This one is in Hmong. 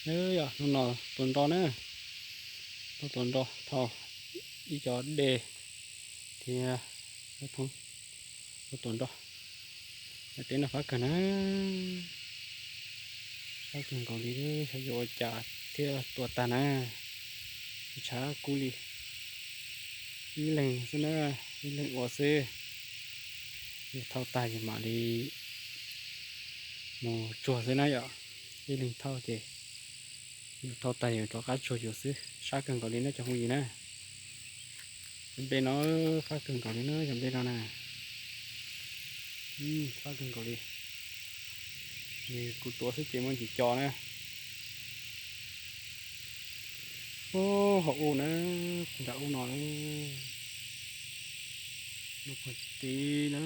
Yog hnub no tua nroj na, tuaj tua nroj thauj ib co dej thiab thoob, tuaj tua nroj. Yog teb no fab kawg na, fab kawg nkaus li, xyov yuav ua cas thiaj tua tag na. Tshav kub li, ib leeg xwb na, ib leeg ua xwb. Yus thauj tag yus mam li mus tsuag xwb na yom. Ib leeg thauj ces yus thauj tag yus rov qab tsuag yus xwb. Sab kawg nkaus li na cov phooj ywg na. Cov nplej no fab kawg nkaus li na, cov nplej no na. Fab kawg nkaus li. Kuv tuav xwb ces muaj ntsis co na. Ub, hauv ub na, nram ub no na, no pog tib na.